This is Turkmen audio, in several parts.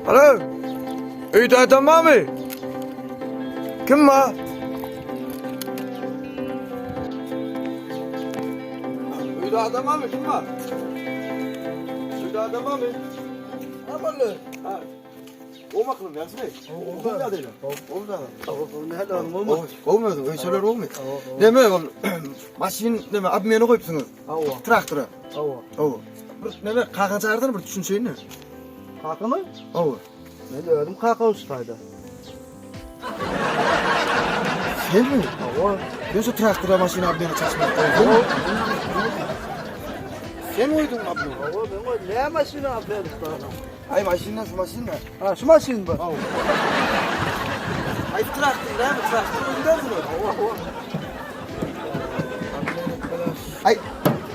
Alo. Öýde adam barmy? Kim bar? Öýde adam barmy? Kim bar? Öýde adam barmy? Amanly. Ha. O maklum ýagşymy? Gowy ýagdaýlar. Gowy ýagdaýlar. Gowy özüň, öýçeler gowumy? Neme ol maşyn neme obmeni goýupsyňyz? Hawa. Traktora. Hawa. Hawa. Bir neme kakaň çagyrdyny bir düşünşeýin. Kakamy? Hawa. Men özüm kaka uçsaýda. Senmi? Hawa. Sen şu traktora maşyn obmeni çaşmak goýduň. Sen goýduň obmeni. Hawa, men goýdum. Näme maşyny obmeni çaşmak? Aý maşynda şu maşynda. Ha, şu maşyn bu. Hawa. Aý traktor näme traktor goýduň dälmi? Hawa, hawa. Aý,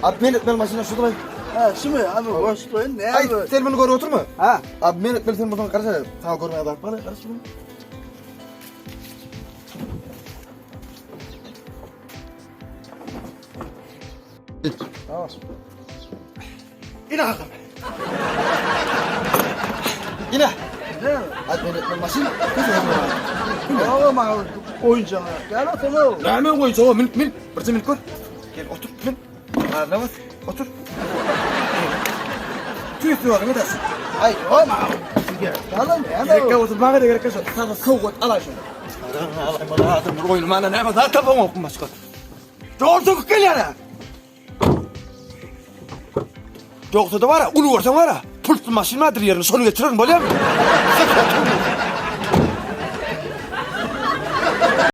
obmen etmeli maşyna şudur aý. Ha, şumy? Abi goşlaýyn, näme? Aý, sen muny görüp oturma. Ha. Obmen etmeli sen bolsaň garaşa. Saňa görmäge zat bar, garaş şuny. Ha. Ine agam. Ine. Ne? Obmen etmeli maşyn. Hawa, maňa oýunjagyň. Gel otur. Näme oýunjagy? Min, min. Birje min gör. Gel otur, min. Garna bas, otur. Tüýs ýoly edersin. Aý, o maňa. Gel, näme? Gerekkä bolsa maňa da gerekkä şo. Sana sowgat alaý şony. Alaý maňa adam bir oýnamana näme zat tapaňok başga. Dogry söküp gelýär. Ýogsa-da bar-a, uly görseň bar-a, pulsuz maşyn bardyr ýerinde, şony getirerin, bolýarmy?